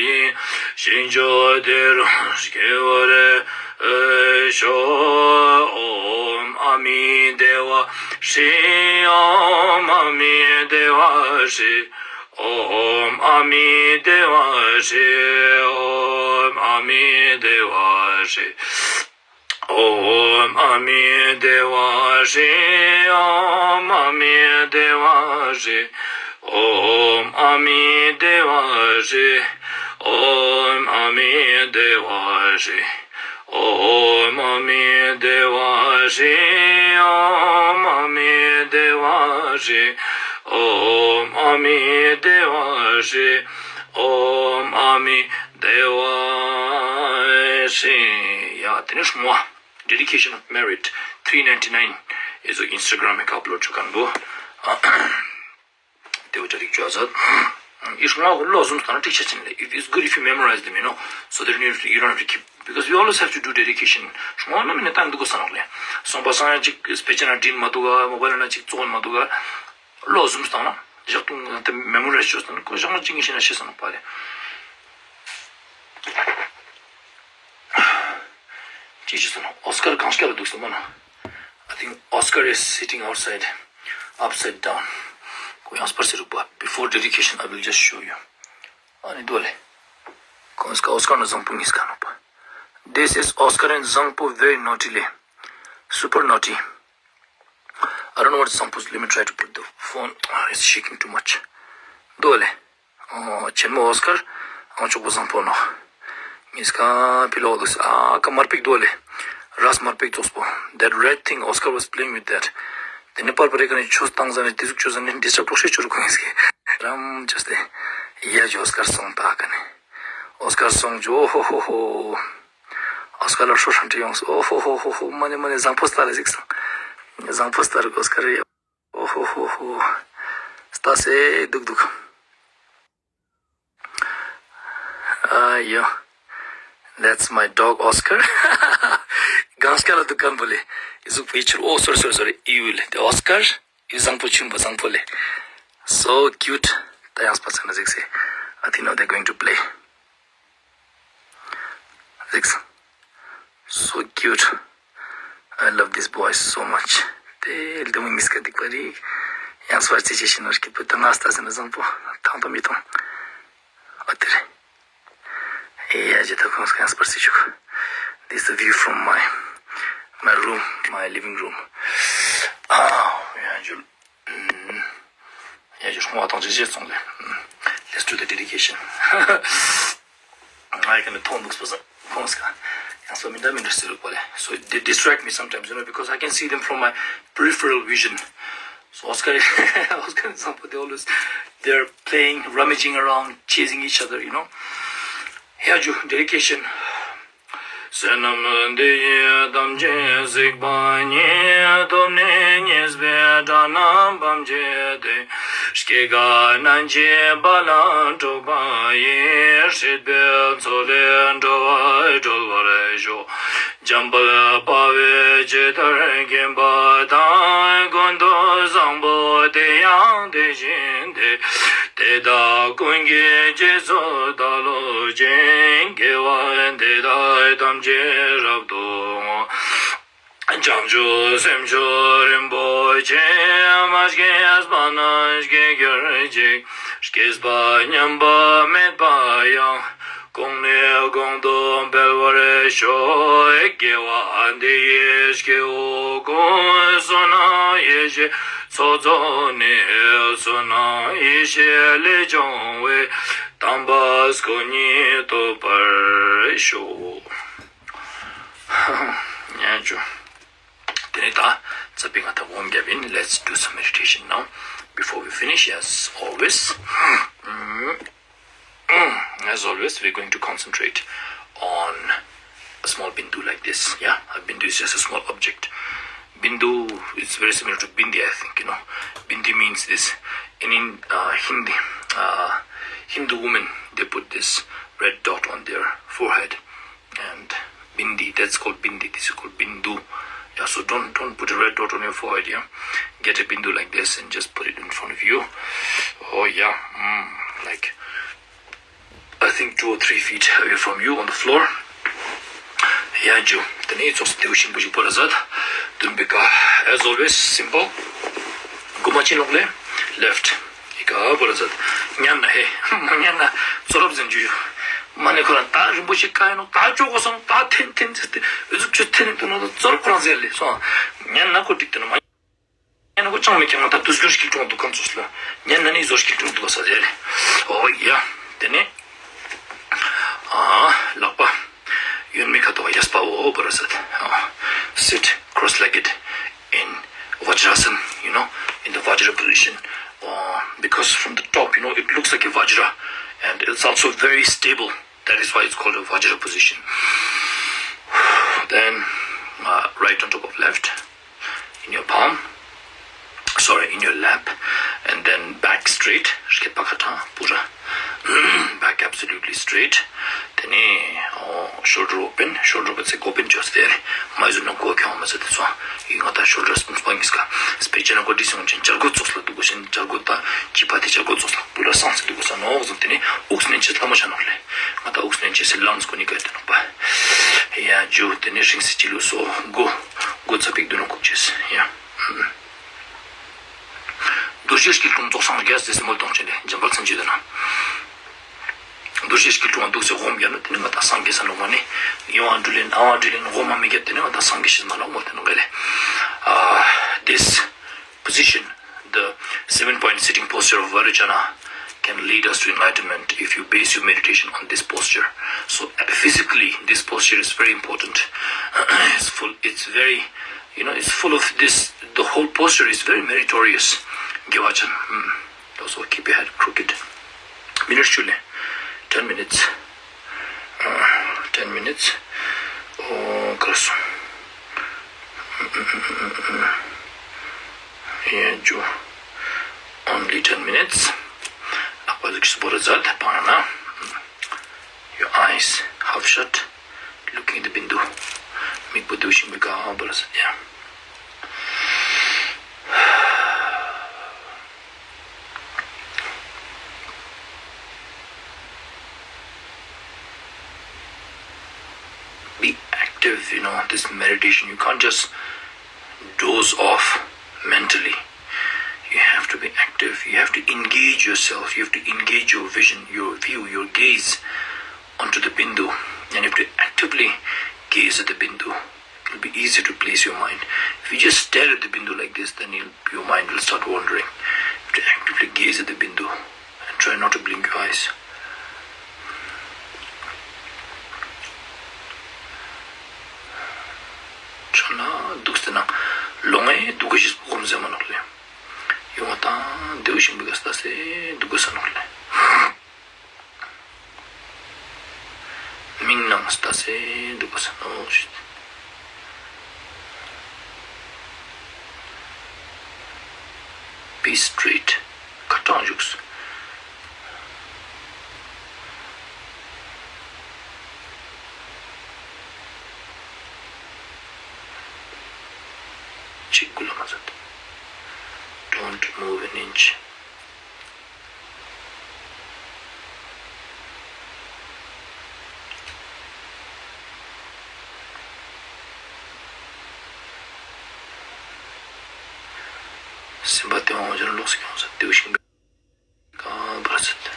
ཡི། ཞིང་མཆོག་དེ་རུ་སྐྱེ་བར་ཤོག་ཨོཾ་ཨ་མི་དྷེ་ཝ་ཧྲཱིཿ་ཨོཾ་ཨ་མི་དྷེ་ཝ་ཧྲཱིཿ་ཨོཾ་ཨ་མི་དྷེ་ཝ་ཧྲཱིཿ་ཨོཾ་ཨ་མི་དྷེ་ཝ་ཧྲཱིཿ་ཨོཾ་ཨ་མི་དྷེ་ཝ་ཧྲཱིཿ་ཨོཾ་ཨ་མི་དྷེ་ཝ་ཧྲཱིཿ་ཨོཾ་ཨ་མི་དྷེ་ཝ་ཧྲཱིཿ་ཨོཾ་ཨ་མི་དྷེ་ཝ་ཧྲཱིཿ་ཨོཾ་ཨ་མི་དྷེ་ཝ་ཧྲཱིཿ་ཨོཾ་ཨ་མི་དྷེ་ཝ་ཧྲཱིཿ་ཨོཾ་ཨ་མི་དྷེ་ཝ་ཧྲཱིཿ་ཨོཾ་ཨ་མི་དྷེ་ཝ་ཧྲཱིཿ་ཡ། དེ་ནས་སྲུང་བ། Dedication of Merit three ninety-nine is on Instagram ཡི་ག་upload བྱེད་མཁན་པོ། དེ་བ་ཅ་རིག་བཅོ་ཟ། ཨི་སྲུང་བ་ལོ་གསུམ་བཏང་ན་ཏིག་ཆ་ཅན་ལེ། It is good if you memorize them, you know, so that you, you don't have to keep, because we always have to do dedication. སྲུང་བ་ནམ་ནས་བཏང་འདུག་གོ་ས་ནོག་ལེ། སོང་པ་སང་ཡང་ཅིག་དཔེ་ཆ་ན་འདྲིན་མ་འདུག་ག་མོ་བཱའིལ་ན་ཅིག་བཙོག་མ་འདུག་ག་བློ་གསུམ་བཏང་ན་ཞག་ཏུ་ང་དེ་མེ་མོ་རའི་ཛི་བྱས་ན་ཁོ་ཞག་མ་གཅིག་གཉིས་ཤེས་ན་ཤེས་སོང་པ་ལེ། ཅི་ཞིག་སོང་ཨོ་སྐར་གང་སྐྱ་ལ་འདུག་སོང་མ་ན། I think Oscar is sitting outside, upside down. ཁོ་ཡང་སྤར་སེ་རུག་པ། Before dedication, I will just show you. ཨ་ནི་འདུག་ལེ། ཁོ་ཨོ་སྐར་ཨོ་སྐར་ན་བཟང་པོ་ངིས་ཀ་ནོག་པ། This is Oscar and བཟང་པོ། Very naughty ལེ། Super naughty. I don't know what is བཟང་པོ། Let me try to put the phone. Ah, it's shaking too much. འདུག་ལེ། ཨོ། ཆེན་མོ་ཨོ་སྐར། ཨང་ཅོག་པོ་བཟང་པོ་ནོ། ངིས་ཀ་ཕི་ལོག་ལུགས། ཨ་ཀ་དམར་པིག་འདུག་ལེ། རས་དམར་པིག་ཙོགས་པོ། That red thing, Oscar was playing with that. དེ་ནས་པར་པ་རེ་ཀ་ནས་ཆོས་བཏང་ཟ་ནས་དེ་ཟུག་ཆོས་ཟ་ནས་ཌིས་ཊབ་པོ་ཤེས་ཆོ་རུ་ཁོང་ངིས་ཀ་རམ་ཅོས་ཏེ། ཡ་ཇོ་ཨོ་སྐར་སོང་ད་ཀ་ནས། ཨོ་སྐར་སོང་ཇོ། ཧོ་ཧོ་ཧོ། ཨོ་སྐར་ལ་ཧྲོ་ཧྲན་ཏི་ཡོང་སོ། ཨོ་ཧོ་ཧོ་ཧོ་ཧོ། མ་ནེ་མ་ནེ་བཟང་པོ་སྟ་ལ་གཟིགས་སོང་། བཟང་པོ་སྟ་རུ་ཨོ་སྐར་རེད། ཨོ་ཧོ་ཧོ་ཧོ། སྟ་སེ་དུག་དུག་ཨ་ཡོ། That's my dog Oscar. གང་སྐྱ་ལ་དུག་གམ་པོ་ལེ། ཨི་ཟུག་པའི་ཆུར། Oh, sorry, sorry, sorry. ཨི་ཡུ་ལེ། དེ་Oscar. ཨི་བཟང་པོ་ཆུན་པོ་བཟང་པོ་ལེ། So cute. ད་ཡང་སྤ་ཚ་ན་གཟིགས་སེ། I think now they're going to play. གཟིགས། So cute. I love this boy so much. ལྡེ་མོ་གཉིས་ཀ་སྡིག་པ་རེད། ཡང་སོ་བར་རྩེ་ཆེ་ཤི་ནོར་སྐྱིད་པོ་ད་ང་ལྟ་ཟེར་ན་བཟང་པོ་ཐང་དུ་མི་གཏོང་། ཨ་དེ་རེད། ཨེ་ཡ་ཇི་ད་ཁོང་སྐད་སྤར་སི་ཆུག This is the view from my my room, my living room. ཨ་ཡ་ཇུ། ཡ་ཇུ་ཁོང་བ་དང་ཇི་ཇི་སོང་ལེ། Let's do the dedication. ང་ཡི་ཀ་ནས་མཐོང་འདུག་སྤ་སང་ཁོང་སྐད་ཡང་སོ་མི་འདྲ་མི་འདྲ་ཟེར་རུག་པ་ལེ། So they distract me sometimes, you know, because I can see them from my peripheral vision. So Oscar, Oscar and Sampo, they always, they're playing, rummaging around, chasing each other, you know. ཡ་ཇུ། Dedication. བསོད་ནམས་འདི་ཡིས་ཐམས་ཅད་གཟིགས་པ་ཉིད། ཐོབ་ནས་ཉེས་པའི་དགྲ་རྣམས་ཕམ་བྱས་ཏེ། སྐྱེ་རྒ་ན་འཆིའི་རྦ་རླབས་འཁྲུགས་པ་ཡི། སྲིད་པའི་མཚོ་ལས་འགྲོ་བ་སྒྲོལ་བར་ཤོག་འཇམ་དཔལ་དཔའ་བོས་ཇི་ལྟར་མཁྱེན་པ་དང་། ཀུན་ཏུ་བཟང་པོ་དེ་ཡང་དེ་བཞིན་ཏེ། དེ་དག་ཀུན་གྱི་རྗེས་སུ་བདག་སློབ་ཅིང་། དགེ་བ་འདི་དག་ཐམས་ཅད་རབ་ཏུ་བསྔོ། བྱང་ཆུབ་སེམས་མཆོག་རིན་པོ་ཆེ། མ་སྐྱེས་པ་རྣམས་སྐྱེ་གྱུར་ཅིག་སྐྱེས་པ་ཉམས་པ་མེད་པ་ཡང་། གོང་ནས་གོང་དུ་འཕེལ་བར་ཤོག་དགེ་བ་འདི་ཡིས་སྐྱེ་བོ་ཀུན། བསོད་ནམས་ཡེ་ཤེས་ཚོགས་རྫོགས་ནས། བསོད་ནམས་ཡེ་ཤེས་ལས་བྱུང་བའི། དམ་པ་སྐུ་གཉིས་ཐོབ་པར་ཤོག་ཉན་ཆུ། དེ་ནས་ད་ཚ་པི་ང་ད་བོམ་རྒྱབ་ཡིན། Let's do some meditation now. Before we finish, as always, mm, mm, as always, we're going to concentrate on a small bindu like this. Yeah, a bindu is just a small object. Bindu, it's very similar to bindi, I think, you know. Bindi means this. In, in uh, Hindi, uh, Hindu women, they put this red dot on their forehead. And bindi, that's called bindi. This is called bindu. Yeah, so don't don't put a red dot on your forehead. Yeah, get a bindu like this and just put it in front of you. Oh yeah, mm, like I think two or three feet away from you on the floor. Yeah, Joe. Then it's also the ocean, but you put as that. Don't be, as always, simple. Go much in left. ཡི་ག་བོར་མཛད། ཉན་ན་ཧེ། མ་ཉན་ན་ཚོར་བ་འཛིན་རྒྱུ་ཡོད། མ་ནི་ཁོ་རང་ད་རིན་པོ་ཆེ་བཀའ་ཡིན་ནོ། ད་ཅོག་གོ་སོང་། ད་འཐེན་འཐེན་ཟེར་ཏེ་ཨུ་ཚུགས་ཆུ་འཐེན་ནས་འདུག་ན་ད་ཚོར་ཁོ་རང་ཟེར་ལེ་སོང་། ཉན་ན་ཁོ་འགྲིག་དེ་ནོ། མ་ཉན་ན་ཁོ་ཅང་མི་ཁྱེད་ང་ད་དུས་སྒྱུར་སྐྱིལ་ཀྲུང་འདུག་གམ་ཚོས་ལ། ཉན་ན་ནི་ཟོར་སྐྱིལ་ཀྲུང་འདུག་ག་ས་ཟེར་ལེ། ཨོ་ཡ། དེ་ནས། ཨ། ལག་པ། གཡོན་མའི་ཁ་ཐོག་གཡས་པ་འོ་བོར་མཛད། ཨ། Sit cross-legged in Vajrasana, you know, in the Vajra position. Uh, because from the top, you know, it looks like a Vajra, and it's also very stable. That is why it's called a Vajra position. Then, uh, right on top of left, in your palm, sorry, in your lap, and then back straight, རྐེད་པ་ཁ་ཐང་པུ་ར། Back absolutely straight. དེ་ནས་ཨོ། Shoulder open, shoulder open ཟེར་གོ་པན་ཅོས་ཏེ་མ་ཡི་ཟུར་ན་གོ་ཁྱོང་མ་ཟེར་ཏེ་སོང་། ཡིན་ང་ད་shoulder སྤུན་སྤང་གིས་ཀ་སྤེ་ཅན་ན་གོ་དྲི་སོང་ཅན་ཅར་གོ་ཙོགས་ལ་འདུག་གོ་ཤན་ཅར་གོ་ད་ཅི་པ་དེ་ཅར་གོ་ཙོགས་ལ་པུ་ར་སང་ཟེར་འདུག་གོ་ས་ནོག་ཟུམ། དེ་ནས་དབུགས་ནན་ཆེ་ལྷ་མོ་ཆ་ནོག་ལེ། ང་ད་དབུགས་ནན་ཆེ་སེ་lungs་གོ་ནི་ག་དེ་ནོག་པ། ཡ་ཇུ། དེ་ནས་རིང་སེ་ཅི་ལུ་སོ་གོ་གོ་ཚ་པིག་དུ་ནོ་གོ་ཅེས་ཡ། རྡོ་རྗེ་སྐྱིལ་ཀྲུང་རྫོགས་སངས་རྒྱས་ཟེར་སེ་མོལ་གཏོང་ཆེན་ལེ་འཇམ་དཔལ་མཚན་བརྗོད་དེ་ན། རྡོ་རྗེ་སྐྱིལ་ཀྲུང་འདུག་སེ་ཧོམ་རྒྱབ་ན་དེ་ནི་ང་ད་སངས་རྒྱས་ས་ནོག་མ་ནི། ཡོང་བ་འགྲུལ་ལེན་ཨ་བ་འགྲུལ་ལེན་ཧོམ་མ་མི་རྒྱབ་དེ་ནི་ང་ད་སངས་རྒྱས་ཤེས་མ་ནོག་མོལ་དེ་ནོ་ག་ལེ། This position, the seven point sitting posture of Vairocana, can lead us to enlightenment if you base your meditation on this posture. So, uh, physically, this posture is very important. It's full, it's very, you know, it's full of this, the whole posture is very meritorious. Gewachan. Hmm. Also, keep your head crooked. Minute, ten minutes. Uh, ten minutes. Oh, cross. Yeah, Joe. Only ten minutes. Apa looks borazat, pana. Your eyes half shut, looking at the bindu. Mikpu dushing bika borazat, yeah. Be active, you know, this meditation. You can't just doze off. mentally. You have to be active. You have to engage yourself. You have to engage your vision, your view, your gaze onto the bindu. And you have to actively gaze at the bindu. It'll be easier to place your mind. If you just stare at the bindu like this, then you'll, your mind will start wandering. You have to actively gaze at the bindu and try not to blink your eyes. ཆོ་ན་འདུག་སྟེ་ན་ལོང་ངེ་འདུག་གི་ཞིག་སྤོ་གོམ་ཟེ་མ་ནོག་ལེ། ཡོང་བ་དང་དེའུ་ཤིང་བི་ག་ལྟ་སེ་འདུག་གི་ས་ནོག་ལེ། མིང་ནང་ལྟ་སེ་འདུག་གི་ས་ནོག་ཞིག Be straight. ཁ་གྲངས་བཞུགས། གཅིག་དགུ་ལ་མ་ཟད། Don't move an inch. སེམས་པ་དེ་འོང་ཕྱིར་ལོག་སེ་ཡོང་ས་དེའུ་ཤིང་བི་ག་བར་ཚད།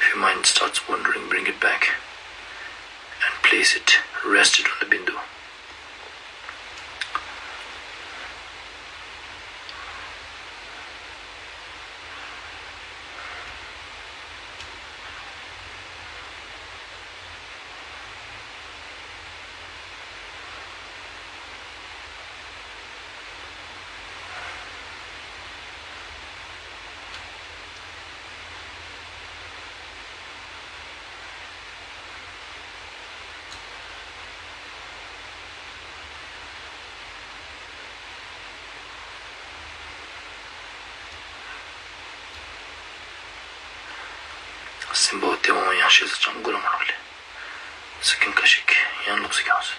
If your mind starts wandering, bring it back and place it, rest it on the bindu. སེམས་པ་དེ་འོང་ཡང་ཤེས་ས་ཅང་དགོས་ལ་མ་རོགས་ལེ། སེ་ཀན་ཁ་ཤིག་ཡང་ལོག་སེ་ཀྱང་སེ།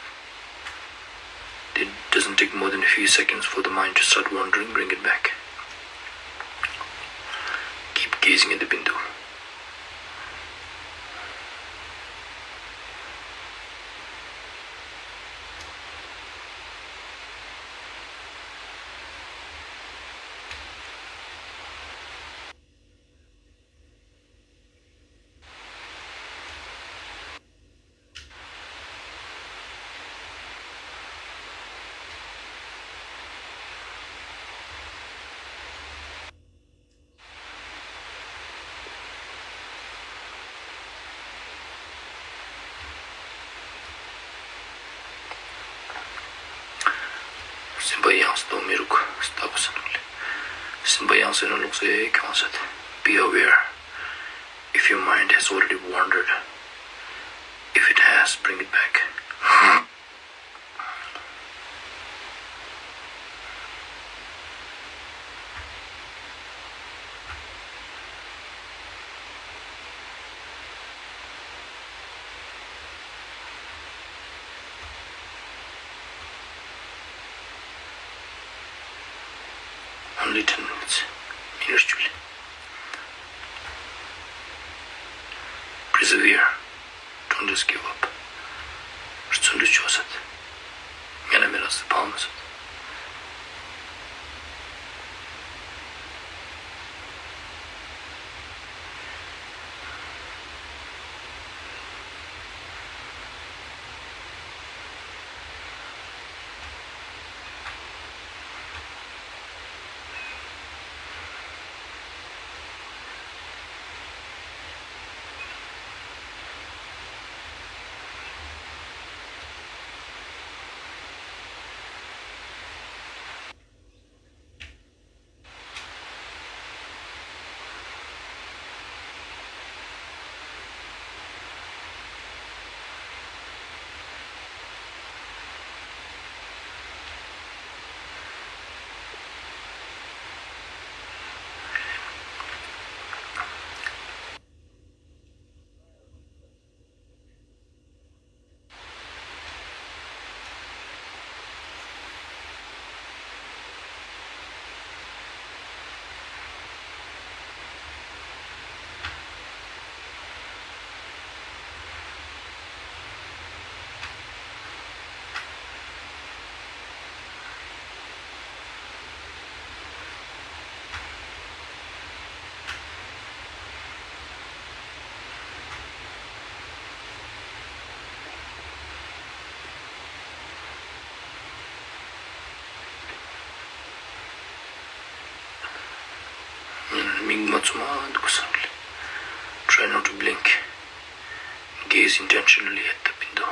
It doesn't take more than a few seconds for the mind to start wandering, bring it back. Keep gazing at the bindu. སེམས་པ་ཡང་སྟོང་མི་རུག་ལྟ་བུ་ཟེར་ནོག་ལེ། སེམས་པ་ཡང་སེ་ནོ་ལོག་སེ་ཁྱོང་ས་དེ། Be aware. If your mind has already wandered, if it has, bring it back. Only ten minutes. Minutes. Persevere. Don't just give up. བརྩོན་འགྲུས་ཆོག་ཟེར། ངས་ན་མི་རག་ཟེར་ཕངས་མ་ཟེར། མིག་མ་བཙུམ་མ་འདུག་བསམ་ལེ། Try not to blink. Gaze intentionally at the window.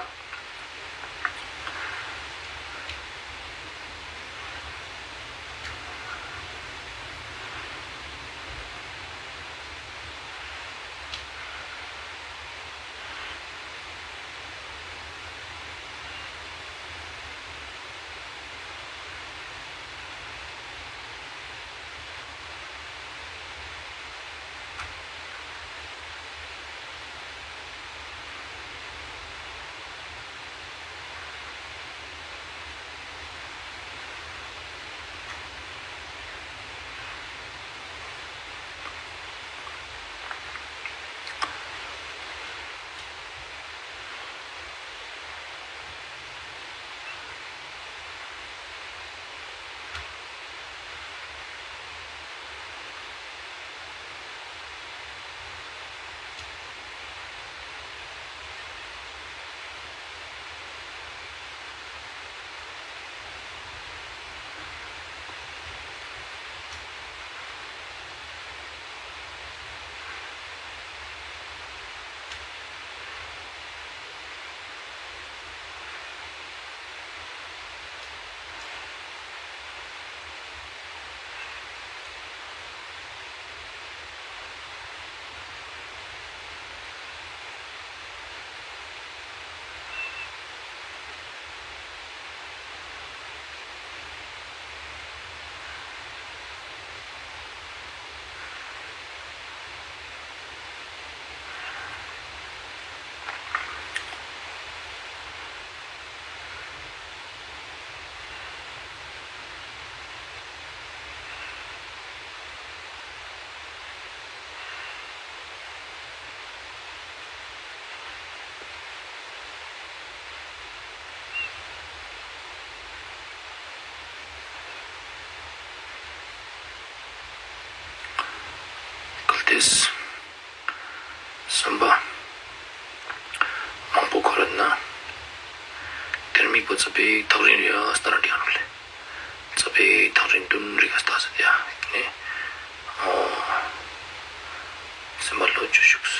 གལ་ཏེ། བསམ་པ་མང་པོ་འཁོར་ན། དེར་དམིགས་པ་རྩ་བའི་ཐག་རིང་རེ་ཨ་སྟ་ར་དེ་ཡང་རུ་ལས། རྩ་བའི་ཐག་རིང་དུ་རིག་ཨ་སྟ་ས་དེ་ཡང་ནི། ཨོ། སེམས་པ་ལོ་བཅུ་བཞུགས།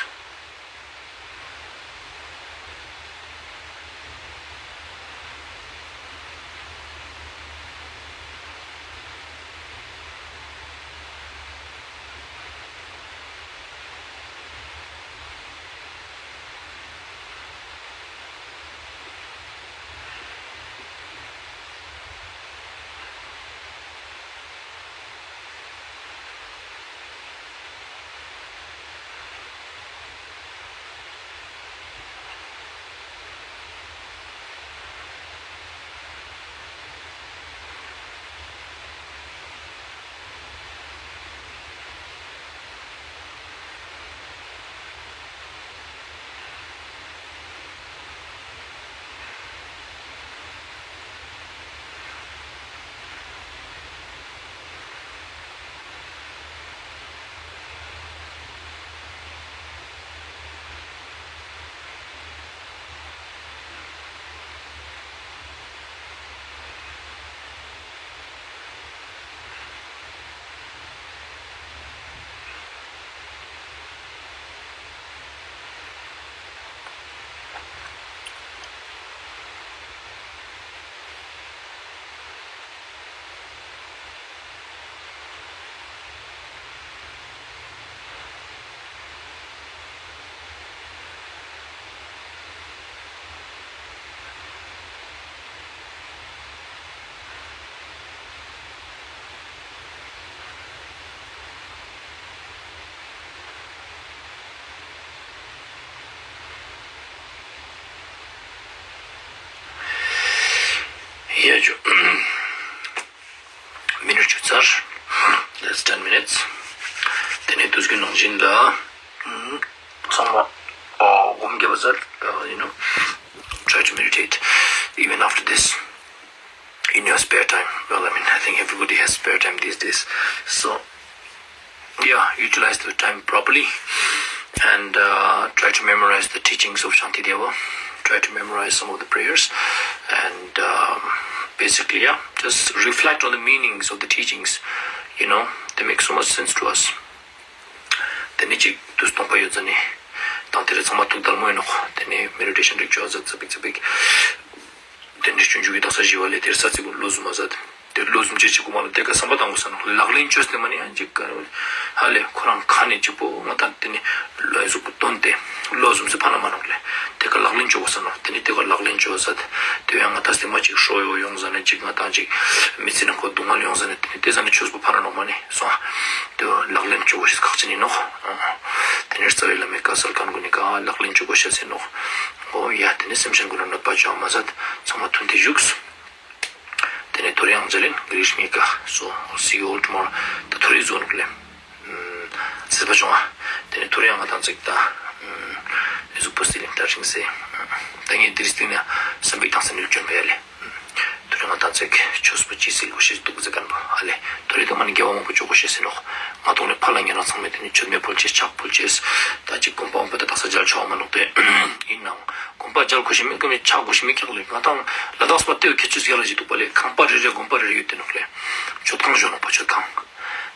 ཡ་ཇུ། མི་ནིཊ་བཅུ་ཚར། That's ten minutes. དེ་ནས་དུས་རྒྱུན་ནང་བཞིན་ལ། ཚང་མ། ཨོ། སྒོམ་རྒྱབ་ཟེར། You know, try to meditate even after this in your spare time. Well, I mean, I think everybody has spare time these days. So, yeah, utilize the time properly and uh, try to memorize the teachings of Shantideva. Try to memorize some of the prayers and um, basically, yeah, just reflect on the meanings of the teachings. You know, they make so much sense to us. དེ་ནས་ཅིག་དུས་སྟོང་པ་ཡོད་ཙ་ནས་དང་དེ་རེ་ཚང་མ་ཐུག་དལ་མོ་ཡིན་ནོག་དེ་ནས་མེ་ཌི་ཊེ་ཤན་རིག་ཆོག་ཟ་ཙི་པིག་ཙི་པིག་དེ་འདྲའི་སྤྱོད་འཇུག་གི་དག་ས་བཞི་བ་ལས་དེར་ས་ཚིགས་བློ་བཟུང་མ་ཟད། དེ་བློ་བཟུང་བྱེད་ཅིག་གོ་མ་ལ་དེ་ག་བསམ་པ་བཏང་དགོས་ས་ནོག་ལག་ལེན་བཅོས་ཏེ་མ་ནི་ཡང་ཅིག་ག་ཧ་ལས་ཁོ་རང་ཁ་ནས་གཅིག་པོ་ང་དང་དེ་ནི་ལོ་ཡི་གཟུགས་པོ་བཏོན་ཏེ་བློ་བཟུང་སེ་ཕ་ན་མ་ནོག་ལས་དེ་ག་ལག་ལེན་བཅོ་དགོས་ས་ནོག་དེ་ནི་དེ་ག་ལག་ལེན་བཅོ་ས་དེ་ཡང་ང་དང་སྟེང་མ་ཅིག་ཧྲོ་ཡོ་ཡོང་ཟ་ནས་ཅིག་ང་དང་ཅིག་མི་ཚེ་ནང་ཁོ་སྡུག་བསྔལ་ཡོང་ཟ་ནས་དེ་ནི་དེ་ཟ་ནས་ཆོས་པོ་ཕ་ན་ནོག་མ་ནི་སོང་དེ་ལག་ལེན་བཅོ་དགོས་ཤེས་ཁག་ཅན་ཡིན་ནོག་དེ་ནི་རྩ་བའི་བླ་མའི་བཀའ་སྩལ་མཁན་ཀུན་ནི་ག་ལག་ལེན་བཅོ་དགོས་ཤེས་ཟེར་ནོག་འོ་ཡ་དེ་ནི་སེམས་ཅན་ཀུན་ལ་གནོད་པ་བཅོ་མ་ཟད་ཚང་མ་མཐུན་ཏེ་བཞུགས། དེ་ནས་ཐོ་རེ་ཡང་ཛ་ལན་ག་རིགས་ངེས་ཀ so see you all tomorrow. ད་ཐོ་རེ་བཟོ་ནུག་ལེ། ཚེས་པ་བྱུང་བ། དེ་ནས་ཐོ་རེ་ཡང་ང་དང་ཚིག་ད་གཟུགས་པོ་སི་ལིང་ད་རིང་སེ། ད་ངས་དེ་རིང་སྟེང་ནས་བསམ་པའི་དང་སེམས་ནས་སྐྱོན་པ་ཡ་ལེ། ཐོ་རེ་ང་དང་ཚིག་ཆོས་པོ་ཅི་སིལ་གོ་ཤེས་འདུག་ཟེར་མཁན་པོ་ཨ་ལེ། ཐོ་རེ་ད་མ་ནི་དགེ་བ་མང་པོ་བཅོ་གོ་ཤེས་ཟེར་ནོག་ང་ཐོག་ནས་ཕ་ལ་ཉེ་རང་ཚང་མས་དེ་ནི་མཆོད་མེ་ཕུལ་ཅེས་ཕྱག་ཕུལ་ཅེས་ད་ཅིག་དགོན་པ་འོང་པ་ད་དག་ས་མཇལ་ཆོག་མ་ནོག་དེ་ཡིན་ནའང་། དགོན་པ་མཇལ་དགོས་ཤེས་མེད་ཀ་མེད་ཕྱག་དགོས་ཤེས་མེད་ཀྱག་ལེ། ང་དང་ལ་དྭགས་པ་ལྟེ་བའི་ཁྱད་ཆོས་ཡ་ལ་ཞིག་འདུག་པ་ལེ། ཁང་པ་རེ་རེ་དགོན་པ་རེ་རེ་ཡོད་དེ་ནོག་ལེ། མཆོད་ཁང་བཞོ་ནོག་པ་མཆོད་ཁང་།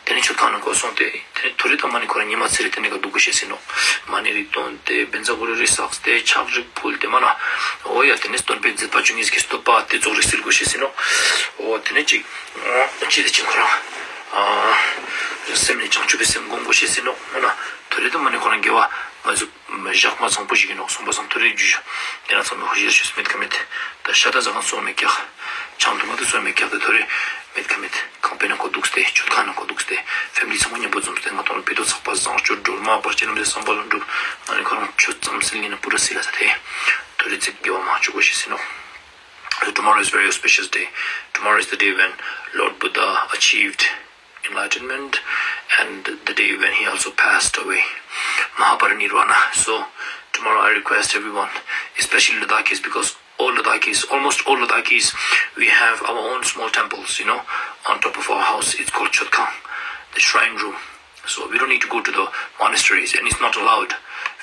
དེ་ནས་མཆོད་ཁང་ནང་ཁོ་སོང་སྟེ་དེ་ནས་ཐོ་རེ་དང་མ་ནི་ཁོ་རང་ཉི་མ་ཚེ་རེ་དེ་ནས་ཀ་འདུག་དགོས་ཤེས་ཟེར་ནོག་མ་ནི་རིགས་བཏོན་ཏེ་བེན་ཛ་གུ་ལི་རིགས་བསགས་ཏེ་ཕྱག་རིགས་ཕུལ་ཏེ་མ་ན། འོ་ཡ་དེ་ནས་སྟོན་པའི་མཛད་པ་བཅུ་གཉིས་ཀྱི་བསྟོད་པ་དེ་ཚོགས་རིགས་སིལ་དགོས་ཤེས་ཟེར་ནོག་འོ་དེ་ནས་ཅིག་ཅི་དེ་ཅིག་ཁོ་རང་སེམས་ནས་བྱང་ཆུབ་པའི་སེམས་སྒོམ་དགོས་ཤེས་ཟེར་ནོག་མ་ན་ཐོ་རེ་དང་མ་ནི་ཁོ་རང་དགེ་བ་ང་ཚོ། ཞག་མ་བཟང་པོ་ཞིག་ཡིན་ནོག་སོང་པ་སང་ཐོ་རེ་རྒྱུ་ཞུ། དེ་ན་ཚང་མས་ཧུ་ཤེར་ཞུས་མེད་ཀ་མེད། ད་ཤ་ད་ཟ་ཁང་སོང་མེད་ཀྱག་ཆང་དུ་མ་དུ་སོང་མེད་ཀྱག་ད་ཐོ་རེ་མེད་ཀ་མེད། ཁང་པའི་ནང་ཁོ་འདུག་སྟེ་མཆོད་ཁང་ནང་ཁོ་འདུག་སྟེ་ཕེ་མི་ལི་ཚང་མ་མཉམ་པོ་འཛོམས་ཏེ་ང་དང་ལ་ཕེ་ཏོ་ཚགས་པ་བཟང་སྤྱོད་སྒྲོལ་མ་བར་ཆད་ལམ་སེལ་བསམ་པ་ལ་འགྲུབ། ང་ནི་ཁོ་རང་ཆོས་ཙམ་སེལ་ཡིན་ན་པུ་ར་སེལ་ལ་ས་དེ། ཐོ་རེ་ཚིག་དགེ་བ་མང་ཆུ་གོ་ཤེས་ཟེར་ནོག Tomorrow is very auspicious day. Tomorrow is the day when Lord Buddha achieved enlightenment and the day when he also passed away, Mahaparinirvana. So tomorrow I request everyone, especially Ladakis, because all Ladakis, almost all Ladakis, we have our own small temples, you know, on top of our house. It's called Chotkang, the shrine room. So we don't need to go to the monasteries, and it's not allowed.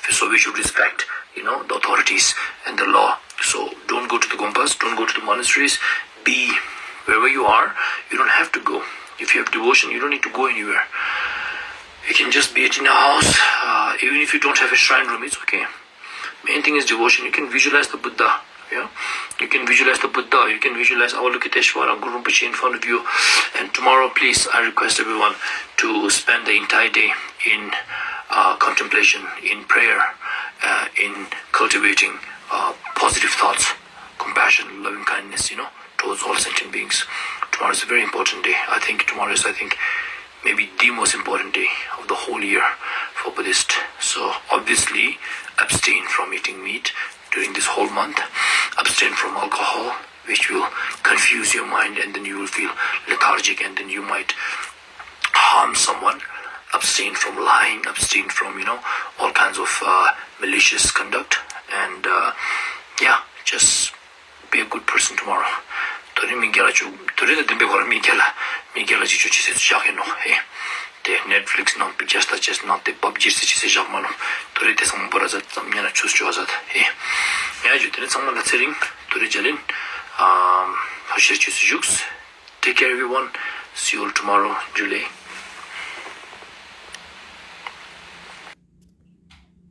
So we should respect, you know, the authorities and the law. So don't go to the gompas, don't go to the monasteries. Be wherever you are. You don't have to go. If you have devotion, you don't need to go anywhere. You can just be at in a house. Uh, even if you don't have a shrine room, it's okay. Main thing is devotion. You can visualize the Buddha. Yeah, you can visualize the Buddha. You can visualize Avalokiteshvara, Guru Rinpoche in front of you. And tomorrow, please, I request everyone to spend the entire day in uh, contemplation, in prayer, uh, in cultivating uh, positive thoughts, compassion, loving kindness, you know, towards all sentient beings. Tomorrow is a very important day. I think tomorrow is, I think, maybe the most important day of the whole year for Buddhist. So obviously, abstain from eating meat during this whole month. Abstain from alcohol, which will confuse your mind, and then you will feel lethargic, and then you might harm someone. Abstain from lying, abstain from, you know, all kinds of uh, malicious conduct, and uh, yeah, just be a good person tomorrow. ཐོ་རེ་མི་རྒྱལ་ལ་ཆུ་ཐོ་རེ་ལ་བདེན་པའི་སྐོར་མི་རྒྱལ་ལ་མི་རྒྱལ་ལ་ཅི་ཆུ་ཅི་སེ་བཞག་ཡིན་ནོག་ཧེ། དེ་Netflix་ནང་པི་ཅེས་ད་ཅེས་ནང་དེ་པབ་ཇི་སེ་ཅི་སེ་བཞག་མ་ནོག་ཐོ་རེ་དེ་ཚང་མ་བོ་ར་ཟ་ཙམ་ཉན་ན་ཆུ་ཅོ་ཟ་ཧེ། ཡ་ཇུ་དེ་ནི་ཚང་མ་ལ་ཚེ་རིང་ཐོ་རེ་ཇ་ལིན་ཧ་ཤེར་ཆུ་སེ་བཞུགས། Take care everyone. See you all tomorrow. ཇུ་ལེ།